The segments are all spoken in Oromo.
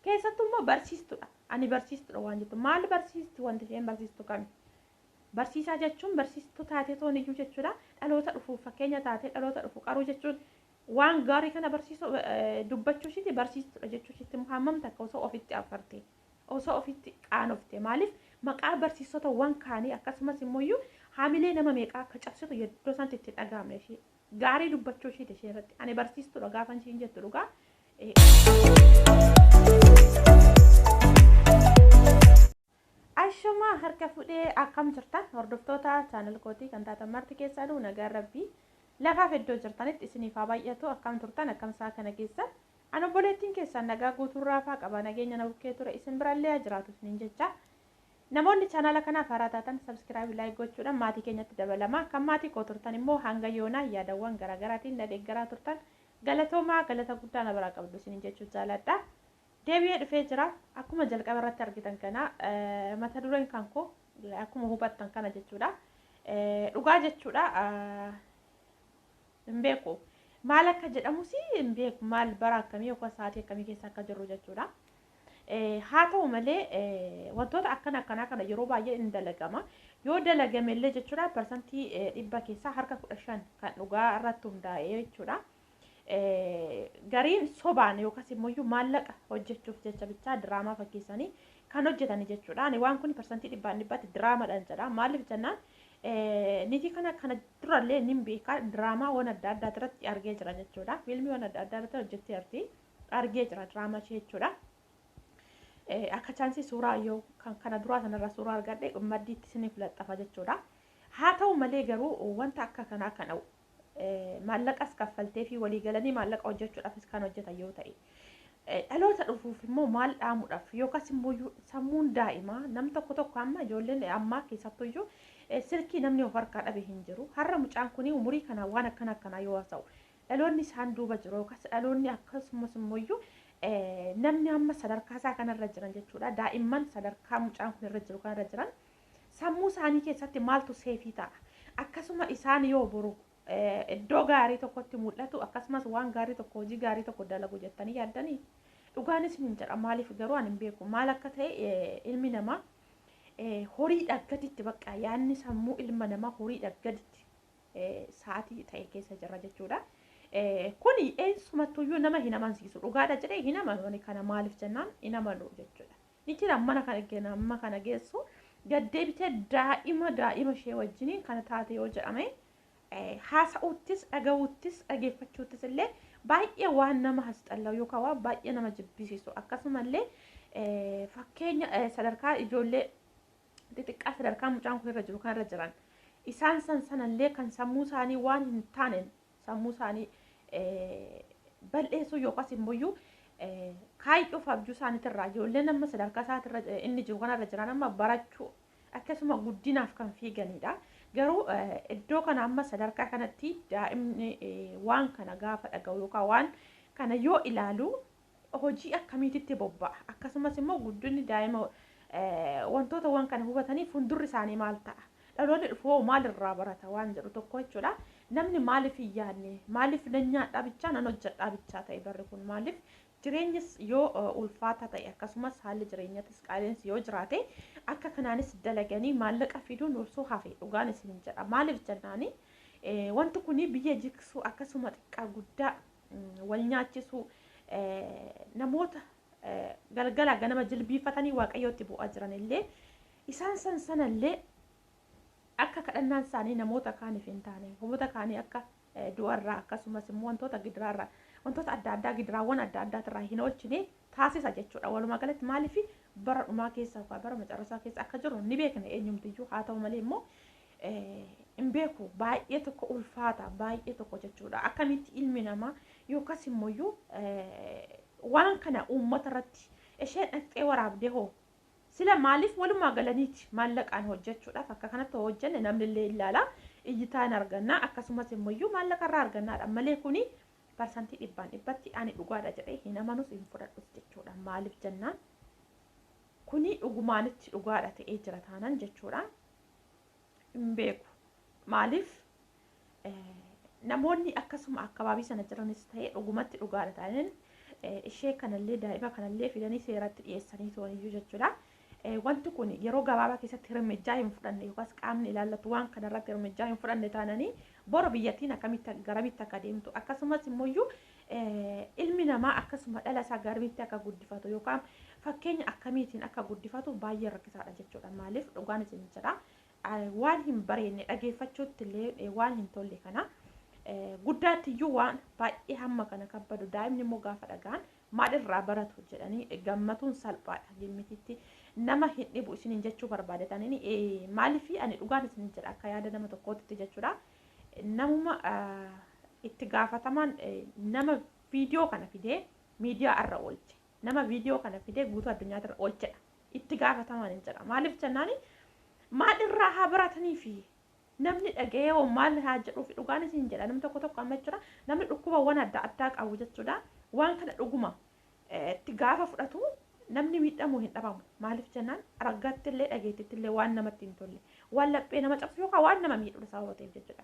Keessattuu immoo barsiistuudha. Ani barsiistuudha waan jettu. Maal barsiisti wanti isheen barsiistu kami? Barsiisaa jechuun barsiistuu taatee toon iyyuu jechuudha. Dhaloota dhufuuf fakkeenya taatee dhaloota dhufu qaruu jechuun waan gaarii kana barsiisuu dubbachuu ishiiti barsiistuudha jechuu ishiitti immoo hammam takka osoo ofitti afarte, osoo ofitti qaanofte. Maaliif maqaa barsiisota waan kaanii akkasumas immoo iyyuu haamilee nama meeqaa akka cabsitu iddoo sanatti itti dhaga'amne ishee gaarii dubbachuu ishiiti ishee irratti. Ani barsiistuudha gaafa ishiin jettu dhugaa. Ashamaa, harka fuudhee akkam jirtan hordoftoota channel kootii kan taatan marti keessanuu? Nagaan Rabbii lafaaf iddoo jirtanitti isiniif haa baay'atu. Akkam turtan? Akkam isaa kana keessan? An obboleettiin keessan nagaa guutuurraa faa qaba, nageenya na bukkee ture isin birallee haa jiraatu isiniin jecha. Namoonni chaanala kanaaf haaraa taatan subscribe, like gochuudhaan maatii keenyatti dabalama. Kan maatii koo turtan immoo hanga yoonaa yaadawwan garaagaraatiin na deeggaraa turtan galatoomaa, galata guddaa na biraa qabdu isiniin jechuu jaaladha. Deebi'ee dhufee jira. Akkuma jalqaba irratti argitan kana mata dureen kan koo akkuma hubattan kana jechuudha. Dhugaa jechuudha. Hin beeku. Maal akka jedhamus hin beeku. Maal bara akkamii yookaan sa'aatii akkamii keessa akka jirru jechuudha. Haa ta'u malee wantoota akkana akkanaa kana yeroo baay'ee hin dalagama. Yoo dalagame illee jechuudha, 100% keessaa harka 15 kan dhugaa irratti hundaa'ee jechuudha. Gariin sobaan yookaas immoo maallaqa hojjechuuf jecha bichaa diraamaa fakkeessanii kan hojjetani jechuudha. Ani waan kun parsantii dhibbaan dhibbaatti diraamaadhaan jedha. Maaliif jennaan, niitii kana kana durallee nin beeka, diraamaa waan adda addaa irratti argee jira jechuudha. Fiilmii waan adda addaa irratti hojjetteerti, argee jira diraamaa ishee jechuudha. Akka chaansii suuraa yoo kan kana duraa sanarra suuraa argadhe maddiitti isiniif laxxafa jechuudha. Haa ta'u malee garuu wanta akka kanaa kana maallaqas kaffaltee fi walii galanii maallaqa hojjechuudhaafis kan hojjetan yoo ta'e, dhaloota dhufuuf immoo maal dhaamuudhaaf? Yookaas immoo sammuun daa'imaa nam tokko tokko amma ijoolleen ammaa keessattuyyuu silkii namni of harkaa dhabe hin jiru. Har'a mucaan kun umurii kana waan akkana akkanaa yoo haasa'u, dhaloonni isaan duuba jiru yookaas dhaloonni akkasumas immoo namni amma sadarkaa isaa kanarra jiran jechuudha. Daa'imman sadarkaa mucaan kun irra jiru kanarra jiran sammuu isaanii keessatti maaltu save ta'a? Akkasuma isaan yoo boru iddoo gaarii tokkotti mul'atu, akkasumas waan gaarii tokko, hojii gaarii tokko dalagu jettanii yaaddanii? Dhugaanis hin jedha. Maaliif garuu ani hin beeku maal akka ta'e. Ilmi namaa horiidha gaditti, bakka yaadni sammuu ilma namaa horiidha gaditti sa'aatii ta'e keessa jirra jechuudha. Kuni eessumattuyyuu nama hin amansiisu. Dhugaadha jedhee hin amanu kana. Maaliif jennaan, hin amanu jechuudha. Niitiin ammana kana amma kana geessu gaddeebitee daa'ima ishee wajjiniin kana taate yoo jedhame, haasa'uuttis, dhaga'uuttis, dhageeffachuuttis illee baay'ee waan nama hasxallahu yookaan waan baay'ee nama jibbisiisu. Akkasumallee fakkeenya sadarkaa ijoollee xixiqqaa sadarkaa mucaan kun irra jiru kan irra jiran isaan san sanallee kan sammuu isaanii waan hin taaneen sammuu isaanii bal'eessuu yookaas immoo kaayyoof abjuu isaaniitirraa ijoolleen amma sadarkaa isaatirra inni jiru kanarra jiran amma barachuu akkasuma guddinaaf kan fiiganidha. Garuu iddoo kana amma sadarkaa kanatti daa'imni waan kana gaafa dhaga'u yookaan waan kana yoo ilaalu hojii akkamiititti bobba'a? Akkasumas immoo guddinni daa'ima wantoota waan kana hubatanii fuuldurri isaanii maal ta'a? Dhaloonni dhufu maalirraa barata waan jedhu tokko jechuudha. Namni maaliif hin yaadne? Maaliif nan nyaadhaa bichaa, nan hojjedhaa bichaa ta'e barri kun? Maaliif jireenyis yoo ulfaata ta'e, akkasumas haalli jireenyatis qaala'insi yoo jiraate, akka kanaanis dalaganii maallaqa fiduun osoo hafe dhugaan isin jedha. Maaliif jennaani, wanti kun biyya jigsuu, akkasuma xiqqaa guddaa wal nyaachisuu, namoota galgala ganama jilbiifatanii Waaqayyootti bu'aa jiran illee isaan san sanallee akka kadhannaan isaanii namoota kaaniif hin taane, namoota kaanii akka du'arraa akkasumas immoo wantoota gidiraarraa, wantoota adda addaa, gidiraawwan adda addaatirraa hin oolchine taasisa jechuudha. Walumaa galatti maaliif bara dhumaa keessa yookaan bara macarrasaa keessa akka jiru ni beekna eenyumtiyyuu. Haa ta'u malee immoo hin beeku, baay'ee tokko ulfaata, baay'ee tokko jechuudha. Akkamitti ilmi namaa yookaas immoo waan kana uummata irratti isheen dhaqxee waraabdee hoo sila maaliif walumaa galaniiti maallaqaan hojjechuudhaaf akka kanatti hojjenne? Namni illee ilaala, iyyitaan arganna, akkasumas immoo maallaqa irraa argannaadha malee kuni 100% ani dhugaadha jedhee hin amanus, hin fudhadhus jechuudha. Maaliif jennaan, kuni dhugumaanitti dhugaadha ta'ee jira taanan jechuudha. Hin beeku. Maaliif namoonni akkasuma akkabaabii sana jiranis ta'e dhugumatti dhugaadha taanaan Ishee kanallee daa'ima kanallee fidanii seeratti dhiyeessanii turaniyyuu jechuudha. Wanti kun yeroo gabaabaa keessatti hirmijjaa hin fudhanne yookaas qaamni ilaallatu waan kanarratti hirmijjaa hin fudhanne taananii boru biyyattiin akkamitti garamitti akka deemtu, akkasumas immoo ilmi namaa akkasuma dhala isaa garamitti akka guddifatu yookaan fakkeenya akkamiitiin akka guddifatu baay'ee rakkisaadha jechuudha. Maaliif, dhugaan isin jedha, waan hin bareenne dhageeffachuutti illee waan hin tolle kana guddaatti iyyuu waan baay'ee hamma kana kabbadu, daa'imni immoo gaafa dhagaan maal irraa baratu jedhanii gammatuun salphaadha. Gimmititti nama hin dhibu isiniin jechuu barbaadatanii. Maaliif, ani dhugaan isiniin jedha, akka yaada nama tokkootti jechuudha. Namuma itti gaafatamaan nama viidiyoo kana fidee miidiyaa irra oolche, nama viidiyoo kana fidee guutuu addunyaa irra oolchedha itti gaafatamaan hin jedha. Maaliif jennaani, maal irraa haa baratanii fi namni dhaga'ee hoo maal haa jedhuuf? Dhugaan isin jedha, namni tokko tokko amma jechuudha, namni dhukkubawwan adda addaa qabu jechuudha, waan kana dhuguma itti gaafa fudhatu namni miidhamuu hin dhabamu. Maaliif jennaan, argatti illee dhageettitti illee waan namatti hin tolle, waan laphee nama cabsu yookaan waan nama miidhudha sababa ta'eef jechuudha.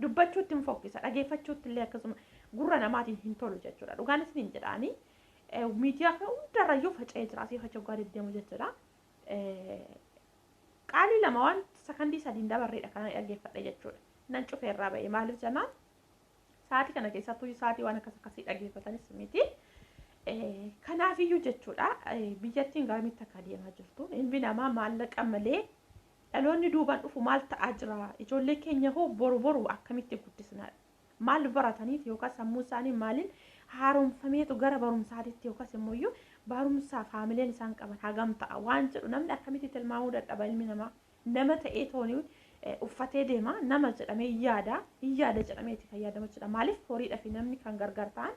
Dubbachuutti hin fokkisa, dhageeffachuutti illee akkasuma gurra namaatiin hin tolu jechuudha. Dhugaan isin hin jedhaanii, miidiyaa kana hundarrayyuu faca'ee jira, asii faca'uu gaarii deemu jechuudha. Qaalii lama waan sakandii 3 dabarreedha kana dhaggeeffadhe jechuudha. Nan cufee irraa ba'e. Maaliif jennaan, sa'aatii kana keessattuu sa'aatii waan akkas akkasii dhaggeeffatanis miti. Kanaafiyyuu jechuudha, biyyattiin garamitti akka deemaa jirtu, ilmi namaa maallaqa malee dhaloonni duubaan dhufu maal ta'aa jira, ijoollee keenya hoo boru boru akkamitti guddisna, maal barataniif yookaan sammuu isaanii maaliin haaromfameetu gara barumsaatitti yookaas immoo barumsaaf haamileen isaan qaban hagam ta'a waan jedhu namni akkamitti tilmaamuu dadhaba? Ilmi namaa nama ta'ee toonii uffatee deema, nama jedhamee yaada hin yaada jedhameeti kan yaadamu jechuudha. Maaliif, horiidhaa fi namni kan gargar ta'an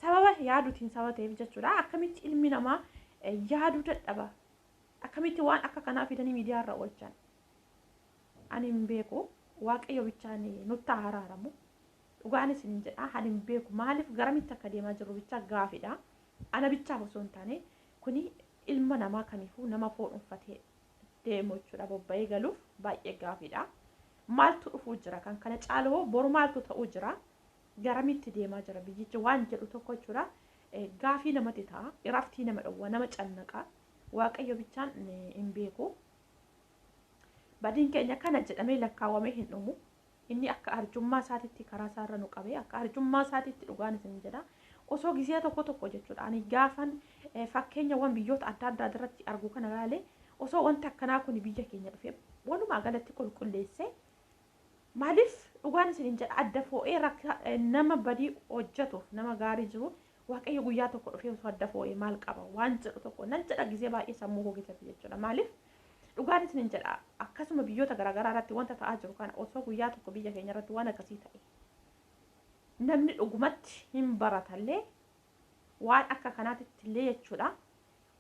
sababa yaaduutiin sababa ta'eef jechuudha. Akkamitti ilmi namaa yaaduu dadhaba? Akkamitti waan akka kanaa fidanii miidiyaa irra oolchan? Ani hin beeku. Waaqayyo bichaan nutti araaramu. Dhugaan isin jedha, ani hin beeku. Maaliif, garamitti akka deemaa jirru bicha gaafidha. Ana bichaaf osoo hin taane, kuni ilma namaa kamiifuu nama foon uffatee deemu jechuudha, bobba'ee galuuf baay'ee gaafidha. Maaltu dhufuu jira? Kan kana caalu boru maaltu ta'uu jira? Garamitti deemaa jira biyyichi waan jedhu tokko jechuudha. Gaafii namatti ta'a. Iraftii nama dhowwa, nama cannaqa. Waaqayyo bichaan hin beeku. Badiin keenya kana jedhamee lakkaawwamee hin dhumu. Inni akka arjummaa isaatitti karaa isaarra nu qabee, akka arjummaa isaatitti, dhugaan isin jedha. Osoo gisee tokko tokko jechuudha, ani gaafan fakkeenyawwan biyyoota adda addaa irratti argu kana ilaalee, osoo wanti akkanaa kun biyya keenya dhufee walumaa galatti qulqulleessee, maaliif, dhugaan isin jedha, adda foo'ee nama badii hojjetuuf nama gaarii jiru Waaqayyo guyyaa tokko dhufee osoo adda foo'ee maal qaba waan jedhu tokko nan jedha gisee baay'ee sammuu koo keessatti jechuudha. Maaliif, dhugaan isin jedha, akkasuma biyyoota garaagaraa irratti wanta ta'aa jiru kana osoo guyyaa tokko biyya keenya irratti waan akkasii ta'e, namni dhugumatti hin baratallee waan akka kanaatitti illee jechuudha.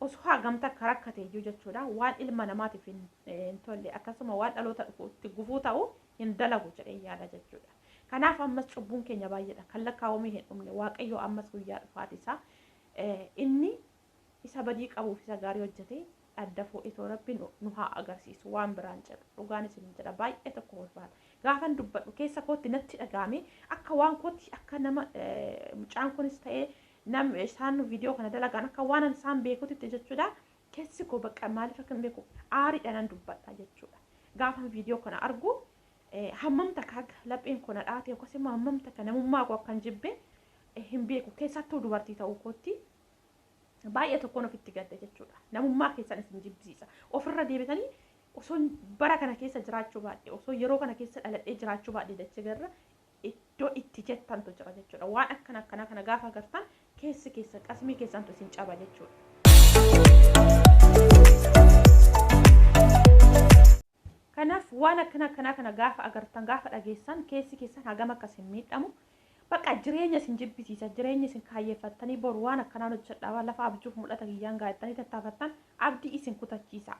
Osoo hagamta akka rakkate iyyuu jechuudha, waan ilma namaatiif hin tolle, akkasuma waan dhaloota dhufuutti gufuu ta'u hin dalagu jedhee yaada jechuudha. Kanaaf ammas cubbuun keenya baay'eedha. Kan lakkaawamee hin dhumne. Waaqayyo ammas guyyaa dhufaati isaa inni isa badii qabuuf isa gaarii hojjete adda foo'itoo Rabbiin nu haa agarsiisu, waan biraan jedhu. Dhugaan isin jedha, baay'ee tokko ulfaata. Gaafan dubbadhu keessa kootti natti dhagaame, akka waan kootti, akka nama mucaan kunis ta'ee nam isaan viidiyoo kana dalagan, akka waan isaan beekutitti jechuudha. Keessi koo bakka, maaliif akka hin beeku, aariidhaan nan dubbadha jechuudha. Gaafan viidiyoo kana argu hammam takka akka lapheen koo na dhaate yookaas immoo hammam takka namummaa koo akkan jibbe hin beeku. Keessattuu dubartii ta'uu kootti baay'ee tokkoon ofitti gadda jechuudha. Namummaa keessan isin jibbisiisa. Ofirra deebitanii osoo bara kana keessa jiraachuu baadhe, osoo yeroo kana keessa dhaladhee jiraachuu baadhe dachee garra iddoo itti jettantu jira jechuudha. Waan akkana akkana kana gaafa agartan keessi keessa qasmii keessantu isin caba jechuudha. Kanaaf waan akkana akkanaa kana gaafa agartan, gaafa dhageessan, keessi keessan hagam akka isin miidhamu, bakka jireenya isin jibbisiisa. Jireenya isin kaayyeeffattanii boru waan akkanaan hojjedhaa, waan lafa abjuuf mul'ata kiyyaan gaa'ettanii tattaafattan abdii isin kutachiisa.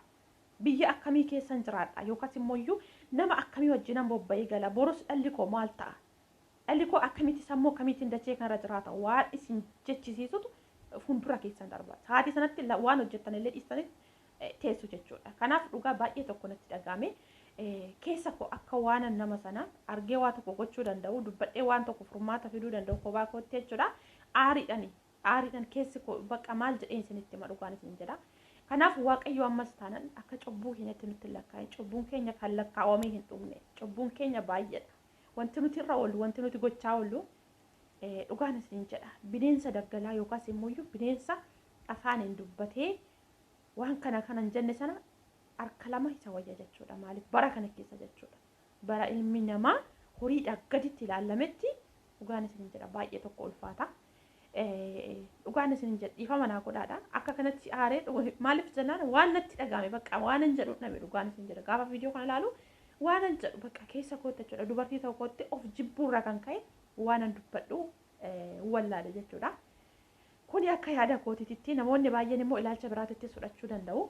Biyya akkamii keessan jiraadha, yookaas immoo iyyuu nama akkamii wajjinan bobba'ee gala, borus dhalli koo maal ta'a, dhalli koo akkamitti, sammuu akkamiitiin dachee kanarra jiraata waan isin jechisiisutu fuuldura keessan darba. Sa'aatii sanatti waan hojjettan illee dhiistanii teessu jechuudha. Kanaaf dhugaa baay'ee tokko natti dhaga'ame. Keessa koo akka waan nama sana argee waa tokko gochuu danda'u, dubbadhee waan tokko furmaata fiduu danda'u kophaa kootti jechuudha. Aariidhaan Aariidhaan keessi koo bakka maal jedheen isinitti hima, dhugaan isin jedha. Kanaaf Waaqayyo ammas taanan akka cubbuu keenyatti nutti lakkaa'e. Cubbuun keenya kan lakkaa'amee hin dhumne. Cubbuun keenya baay'eedha. Wanti nuti irra oollu, wanti nuti gochaa oollu, dhugaan isin jedha. Bineensa daggalaa yookaas immoo bineensa afaaniin dubbatee waan kana kana hin jenne sana harka lama isa wayya jechuudha. Maaliif bara kana keessa jechuudha. Bara ilmi namaa horiidhaa gaditti ilaalametti, dhugaan isin jedha, baay'ee tokko ulfaata. Dhugaan isin jedha, dhiifama naa godhaadha. Akka kanatti aaree maaliif jennaan waan natti dhagahame, bakka waan hin jedhu dhabe, dhugaan isin jedha. Gaafa viidiyoo kana ilaalu waan hin jedhu bakka keessa kootti jechuudha. Dubartii tokkotti of jibbuurraa kan ka'e waan hin dubbadhu wallaale jechuudha. Kuni akka yaada kootiitti, namoonni baay'een immoo ilaalcha biraatittis fudhachuu danda'u.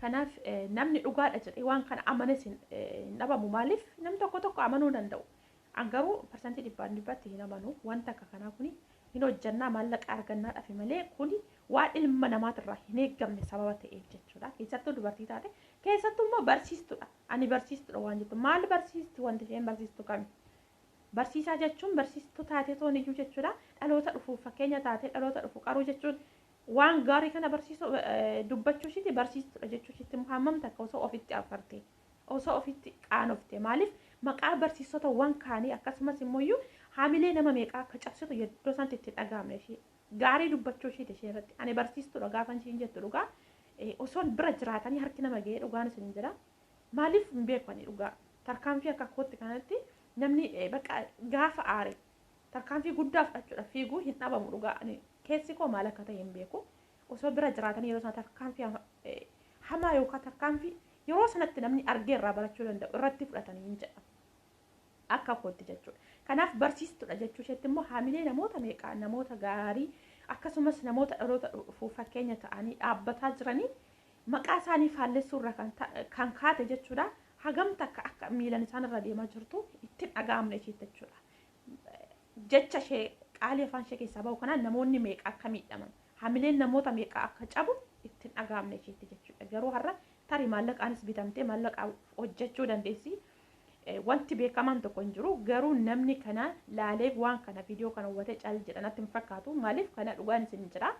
Kanaaf namni dhugaadha jedhee waan kana amanes hin dhabamu. Maaliif namni tokko tokko amanuu danda'u. An garuu 100% hin amanu. Wanta akka kanaa kuni hin hojjannaa maallaqa argannaadhaaf malee, kuni waan ilma namaatirraa hin eeggamne sababa ta'eef jechuudha. Keessattuu dubartii taate, keessattuu immoo barsiistuudha. Ani barsiistuudha waan jettu, maal barsiisti? Wanti isheen barsiistu kami? Barsiisaa jechuun barsiistuu taatee toon iyyuu jechuudha. Dhaloota dhufuuf fakkeenya taatee dhaloota dhufu qaruu jechuun waan gaarii kana barsiisuu dubbachuu ishiiti barsiistuudha jechuu ishiitti hammam takka osoo ofitti afarte, osoo ofitti qaanofte. Maaliif maqaa barsiisota waan kaanii akkasumas immoo haamilee nama meeqaa akka cabsitu iddoo isaanitti itti dhaga'amne ishee gaarii dubbachuu ishiiti ishee irratti. Ani barsiistuudha gaafa ishiin jettu, dhugaa osoo bira jiraatanii harki nama ga'ee, dhugaan isin jira. Maaliif hin beeku dhugaa tarkaanfii akka kootti kanatti namni bakka gaafa aare tarkaanfii guddaa fudhachuudha fiiguu hin dhabamu. Dhugaa keessi koo maal akka ta'e hin beeku. Osoo bira jiraatanii yeroo sana tarkaanfii hamaa yookaan tarkaanfii yeroo sanatti namni argee irraa barachuu danda'u irratti fudhatanii hin jedhamu. Akka kootti jechuudha. Kanaaf barsiistuudha jechuu isheetti immoo haamilee namoota meeqaa, namoota gaarii, akkasumas namoota dhaloota dhufuuf fakkeenya ta'anii dhaabbataa jiranii maqaa isaanii faallessuu irra kan kaate jechuudha. Hagam takka akka miilan isaan irra deemaa jirtu ittiin dhaga'amne isheetti jechuudha. Jecha ishee qaalii afaan ishee keessaa bahu kanaan namoonni meeqa akka miidhaman, haamileen namoota meeqa akka cabu ittiin dhaga'amne isheetti jechuudha. Garuu har'a tarii maallaqaanis bitamtee maallaqa hojjechuu dandeessi. Wanti beekamaan tokko hin jiru. Garuu namni kana laalee waan kana viidiyoo kana hubatee cal jedha natti hin fakkaatu. Maaliif kana dhugaan isin jira.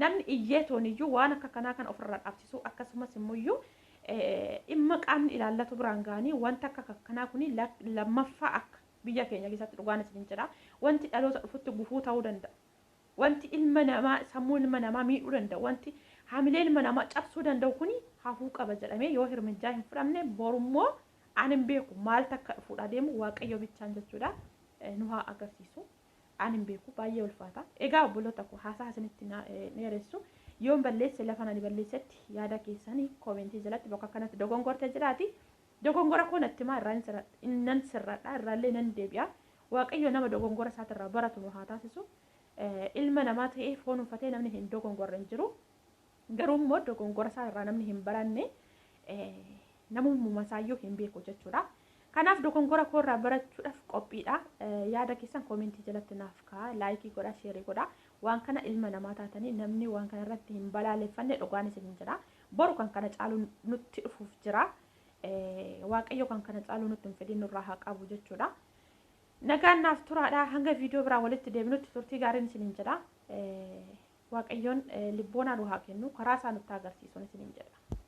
Namni iyyee tooniyyuu waan akka kanaa kana ofirraa dhaabsisu, akkasumas immoo dhimma qaamni ilaallatu biraan ga'anii wanta akka kanaa kuni lammaffaa akka biyya keenya keessatti, dhugaan isin jira. Wanti dhaloota dhufutti gufuu ta'uu danda'a. Wanti ilma namaa, sammuu ilma namaa miidhuu danda'u, wanti haamilee ilma namaa cabsuu danda'u kuni hafuu qaba jedhamee yoo hirmijjaa hin fudhamne, borummoo ani hin beeku maal takka dhufuudha deemu, Waaqayyo bichaan jechuudha nu haa agarsiisu. Ani hin beeku, baay'ee ulfaata. Egaa obboloota koo, haasaa isinitti dheeressu. Yoon balleesse, lafa ani balleessetti yaada keessanii koomentii jalatti bakka kanatti dogongorte jedhaati. Dogongora koo natti himaa, irraa nan sirradha, irraallee nan deebi'a. Waaqayyo nama dogongora isaatirraa baratu nu haa taasisu. Ilma namaa ta'ee foon uffatee namni hin dogongorre hin jiru. Garuu immoo dogongora isaa irraa namni hin baranne namummaa isaayyuu hin beeku jechuudha. Kanaaf dogongora koo irraa barachuudhaaf qophiidha. Yaada keessan koomentii jalatti naaf ka'a. Laayikii godhaa, sheerii godhaa. Waan kana ilma namaa taatanii namni waan kana irratti hin balaaleffanne, dhugaan isin jira. Boru kan kana caalu nutti dhufuuf jira. Waaqayyo kan kana caalu nutti hin fidin, nurraa haa qabu jechuudha. Nagaan naaf turaadha. Hanga viidiyoo biraa walitti deebinutti turtii gaariin isiniin jedha. Waaqayyoon libboonaa nu haa kennu. Karaa isaa nutti agarsiisuun isiniin jedha.